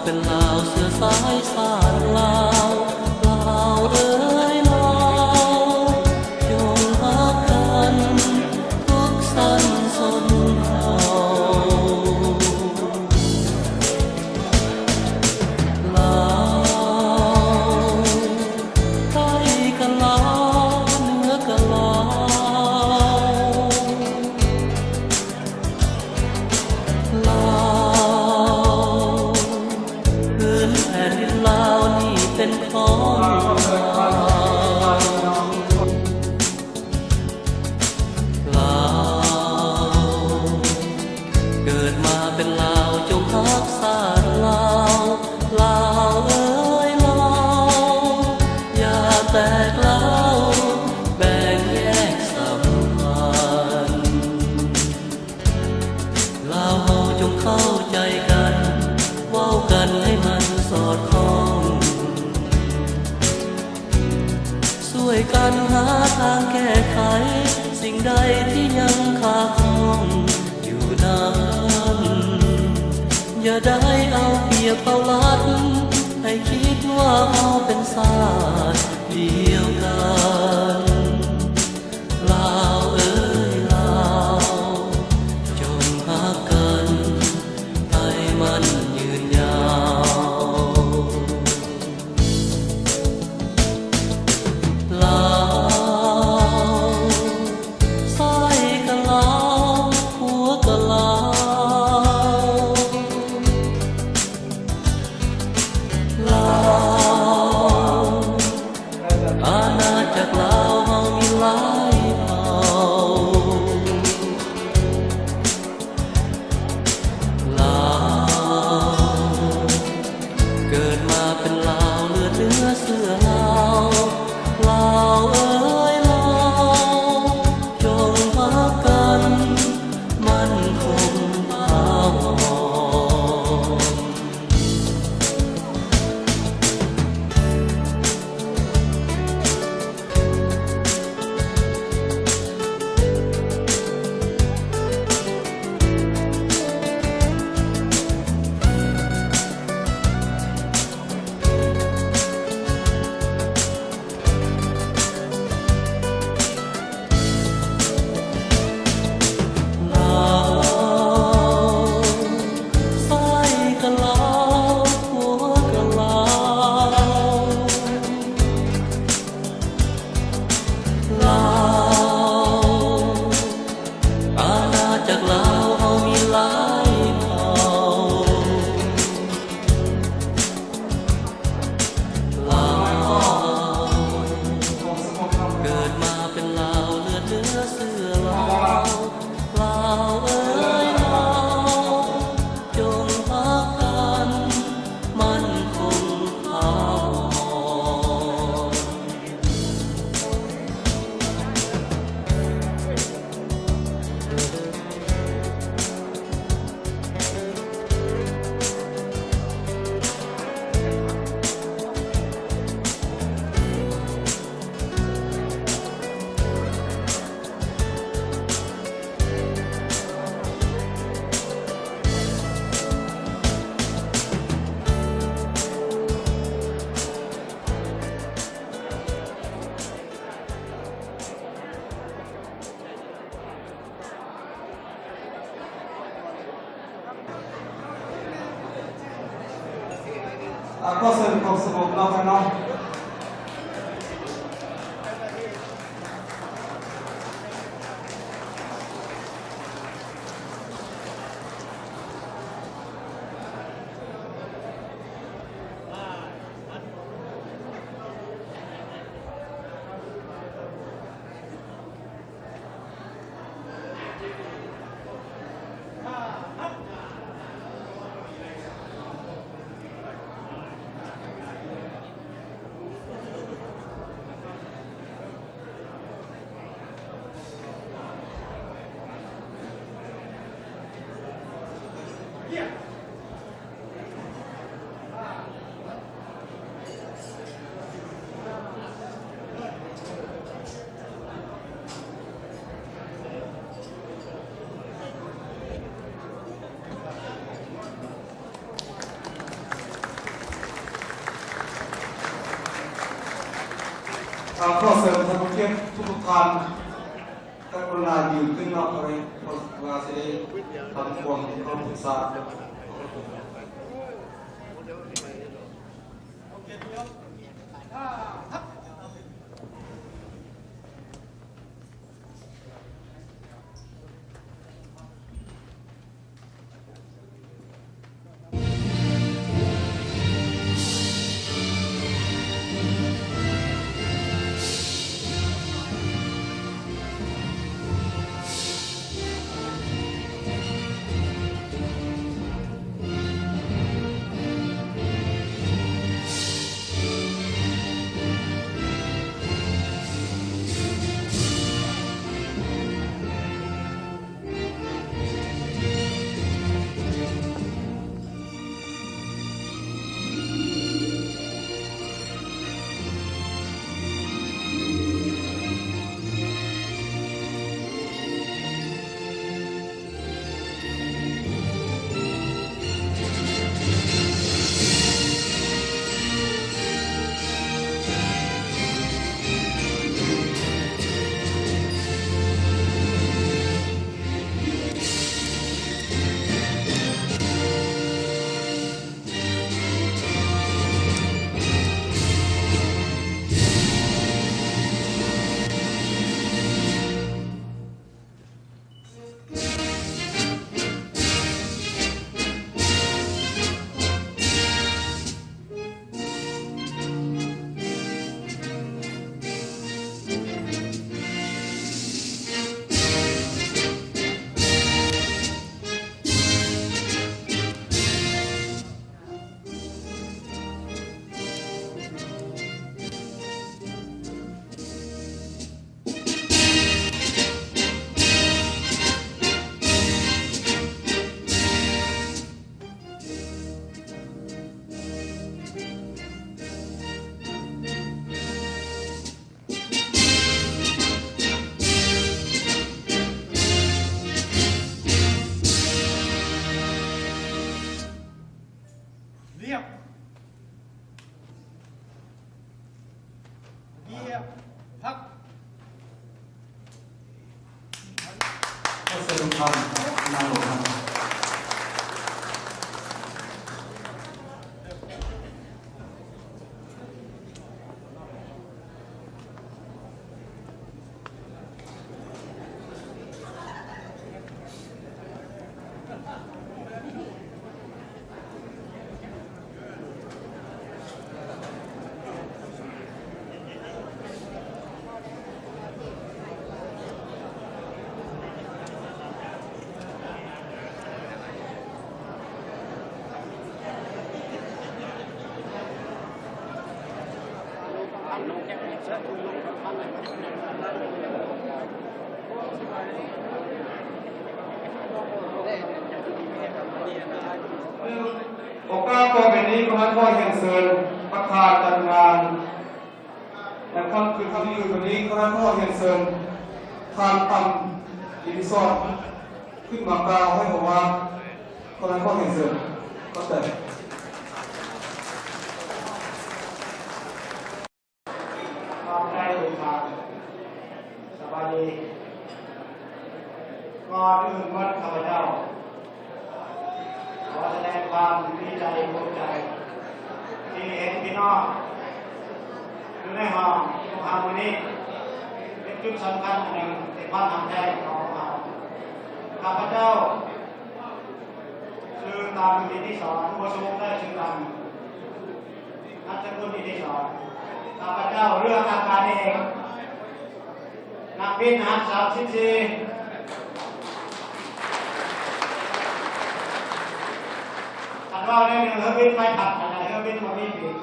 ເປັນລາວເຊື້ອສາຍຊາດລາວ ລາວເອີຍລາວ ຈົ່ງຮັກກັນທຸກຊັ້ນຊົນເຜົ່າ ລາວ ໃຕ້ກະລາວ ເໜືອກະລາວ ລາວ ພື້ນແຜ່ນດິນລາວນີ້ເປັນຂອງລາວ ລາວ ເກີດມາເປັນລາວ ຈົ່ງຮັກຊາດລາວ ລາວເອີຍລາວ ຢ່າແຕກລາວ ແບ່ງແຍກສຳພັນ ລາວເຮົາຈົ່ງເຂົ້າໃຈກັນ ເວົ້າກັນໃຫ້ມັນສອດຄ່ອງ ຊ່ວຍກັນຫາທາງແກ້ໄຂ ສິ່ງໃດທີ່ຍັງຄາຂ້ອງຢູ່ນັ້ນ ຢ່າໄດ້ເອົາປຽບເອົາລັດ ໃຫ້ຄິດວ່າເຮົາເປັນຊາດດຽວກັນ ລາວເອີຍລາວ ຈົ່ງຮັກກັນໃຫ້ມັນຍືນຍາວ ລາວ ຊາຍກະລາວ ຜົວກະລາວ ລາວ ອານາຈັກລາວເຮົາມີຫຼາຍເຜົ່າ ລາວ ເກີດມາເປັນລາວ ເລືອດເນື້ອເຊື້ອລາວ ລາວເອີຍລາວ ຈົ່ງຮັກກັນໝັ້ນຄົງຖາວອນ. ລາວ ຊາຍກະລາວ ຜົວກະລາວ ລາວ ອານາຈັກລາວເຮົາມີຫຼາຍເຜົ່າ ລາວ ເກີດມາເປັນລາວ ເລືອດເນື້ອເຊື້ອລາວ ລາວເອີຍລາວ ຈົ່ງຮັກກັນໝັ້ນຄົງຖາວອນ. ອາ ຂໍເຊີນຄວາມສະຫງົບເນາະ ທ່ານເນາະ. ເ ຂ້າຂໍເຊີນທ່ານຜູ້ກຽດທຸກໆທ່ານ ກະກະລຸນາຢືນຂຶ້ນເນາະ ເພາະວ່າຊິໄດ້ຟັງຄວາມເຄົາລົບສາ. ໂອກາດຕໍ່ໄປນີ້ ຂໍຮຽນເຊີນປະທານຈັດງານ ໃນຄ່ຳຄືນຄ່ຳຄືນມື້ນີ້ ຂໍຮຽນເຊີນທ່ານ ຕຳ ອິດທິສອນ ຂຶ້ນມາກ່າວໃຫ້ໂອວາດ. ຂໍຮຽນເຊີນ. ຂອບໃຈ. ຂອບໃຈທຸກທ່ານ. ສະບາຍດີ. ກ່ອນອື່ນໝົດ ຂ້າພະເຈົ້າຂໍສະແດງຄວາມດີໃຈ ພູມໃຈ ທີ່ເຫັນພີ່ນ້ອງຢູ່ໃນຫ້ອງຂອງເຮົາມື້ນີ້ ເປັນຈຸດສຳຄັນອັນໜຶ່ງໃນຄວາມຮັກແທ້ຂອງເຮົາ. ຂ້າພະເຈົ້າຊື່ ຕຳ ອິດທິສອນ ບໍ່ສຸກ ແລະ ຊື່ ຕຳ ນາມສະກຸນ ອິດທິສອນ. ຂ້າພະເຈົ້າເຮືອອາກາດເອກ ນັກບິນ ຮັກສາມສິບສີ່ ຄັນເວົ້າໃນເລື່ອງເຮືອບິນໃບພັດ ອັນໃດເຮືອບິນບໍ່ມີປີກ.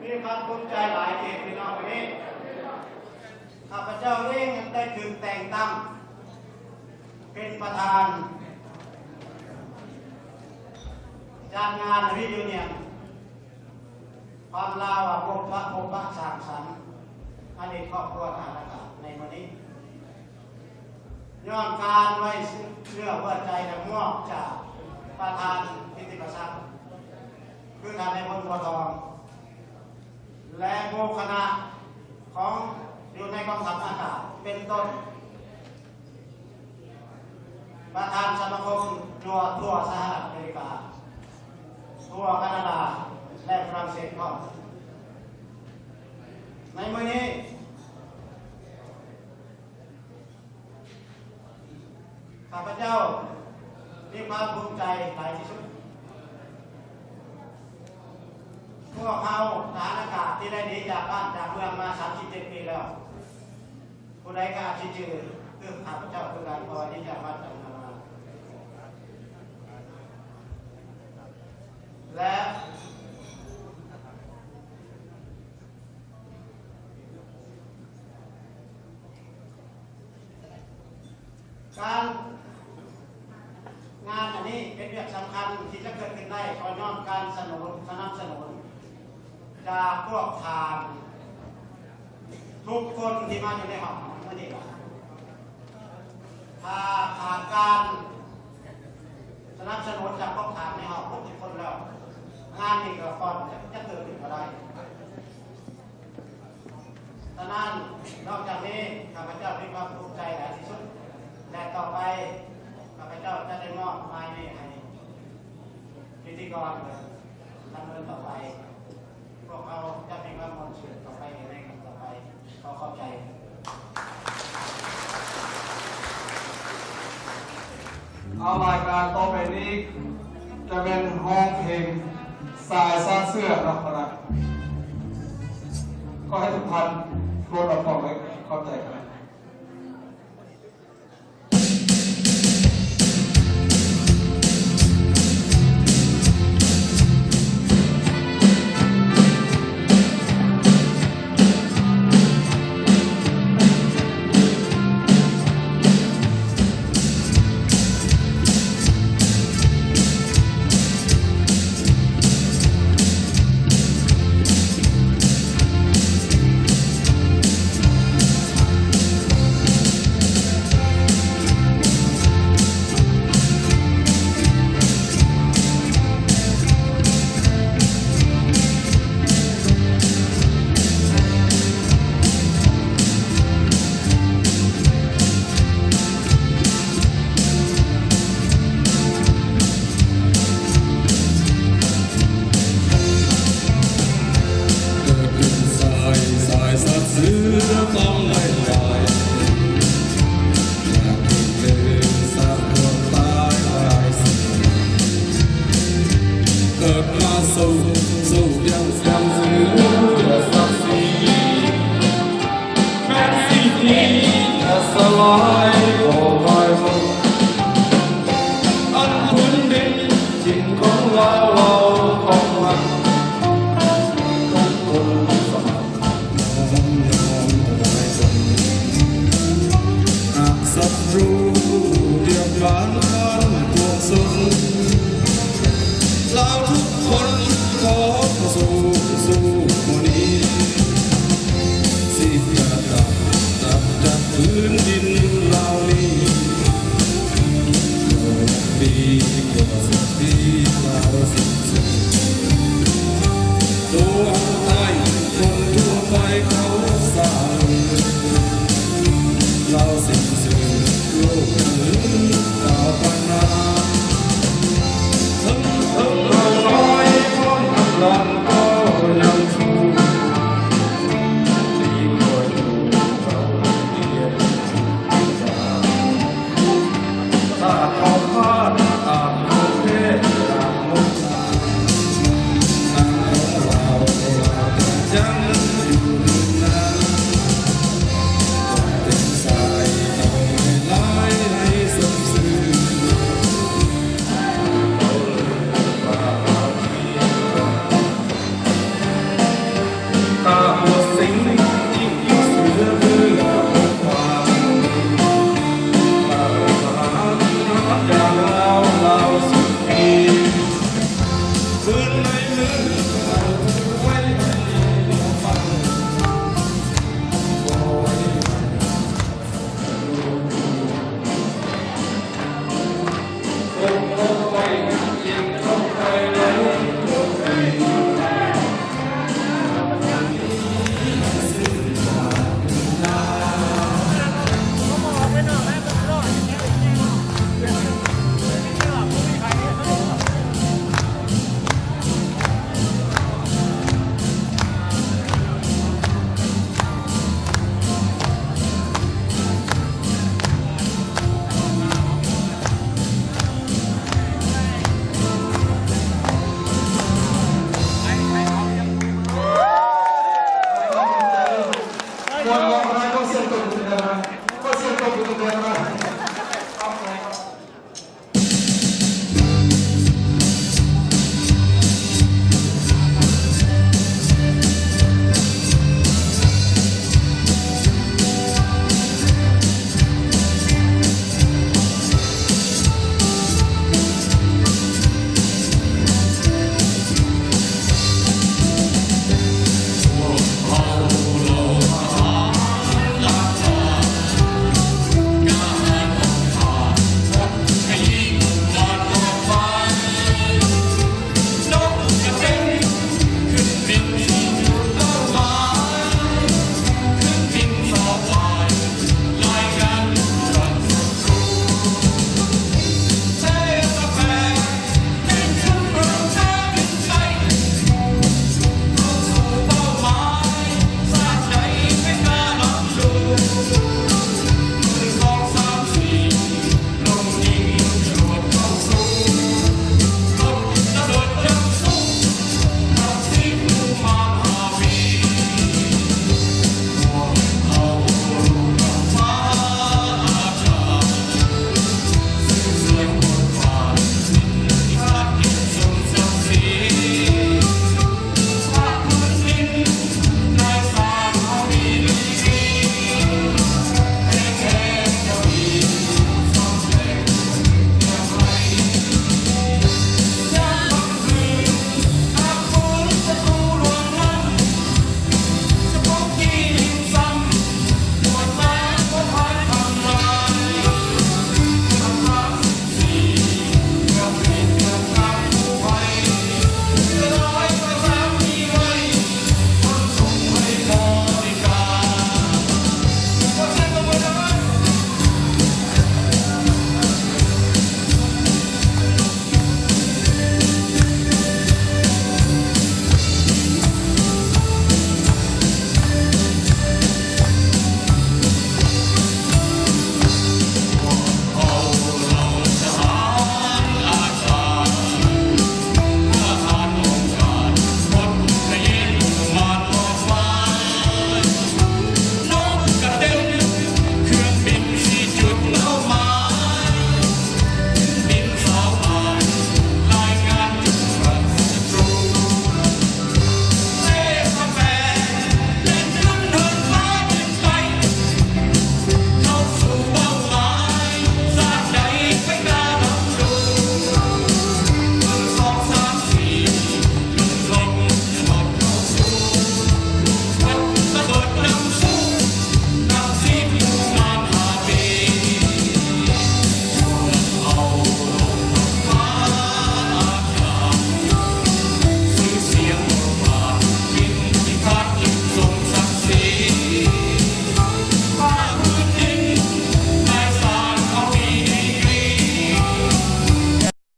ມີຄວາມພູມໃຈຫຼາຍທີ່ເຫັນພີ່ນ້ອງມື້ນີ້. ຂ້າພະເຈົ້າເອງໄດ້ຖືກແຕ່ງຕັ້ງເປັນປະທານຈັດງານ Reunion ຂອງລາວ ພົບປະ ພົບປະສັງສັນອະດີດຄອບຄົວທະຫານອາກາດໃນມື້ນີ້ ຍ້ອນການໄວ້ເນື້ອໄວ້ໃຈ ແລະ ມອບຈາກປະທານກິດຕິມະສັກ ຄືທ່ານນາຍພົນ ບົວທອງ. ແລະ ໝູ່ຄະນະຂອງ ຢູ່ໃນກອງທັບອາກາດ ເປັນຕົ້ນ ປະທານສະມາຄົມຕົວະທົ່ວສະຫະລັດອາເມລິກາ, ທົ່ວການາດາ ແລະ ຝຣັ່ງເສດພ້ອມ. ໃນມື້ນີ້ ຂ້າພະເຈົ້າມີຄວາມພູມໃຈຫຼາຍທີ່ສຸດ. ພວກເຮົາທະຫານອາກາດທີ່ໄດ້ໜີຈາກບ້ານຈາກເມືອງມາສາມສິບເຈັດປີແລ້ວ, ຜູ້ໃດກໍອາດຊິຈື່ຄືຂ້າພະເຈົ້າຄືກັນ ເພາະວ່າໜີຈາກບ້ານຈາກເມືອງມາ. ແລະ ການ ງານອັນນີ້ເປັນວຽກສຳຄັນທີ່ຈະເກີດຂຶ້ນໄດ້ ກໍຍ້ອນການສະໜູນ ສະໜັບສະໜູນຈາກພວກທ່ານທຸກຄົນທີ່ມາຢູ່ໃນຫ້ອງມື້ນີ້ລະ. ຖ້າຂາດການສະໜັບສະໜູນຈາກພວກທ່ານໃນຫ້ອງທຸກຄົນແລ້ວ, ງານນີ້ກໍບໍ່ຈະເກີດຂຶ້ນກໍໄດ້. ສະນັ້ນ, ນອກຈາກນີ້, ຂ້າພະເຈົ້າມີຄວາມພູມໃຈຫຼາຍທີ່ສຸດ ແລະ ຕໍ່ໄປ ຂ້າພະເຈົ້າຈະໄດ້ມອບໝາຍນີ້ໃຫ້ພິທີກອນດຳເນີນຕໍ່ໄປ. ພວກເຮົາຈະມີຄວາມມ່ວນຊື່ນຕໍ່ໄປໃນຄັ້ງຕໍ່ໄປ. ຂໍຂອບໃຈ. ເອົາ ລາຍການຕໍ່ໄປນີ້ຈະແມ່ນຮ້ອງເພງສາຍຊາດເສື້ອເນາະ. ຂໍໃຫ້ທຸກທ່ານໂປດຮັບຟັງໄວ້. ຂອບໃຈ. ເກີດມາສູ່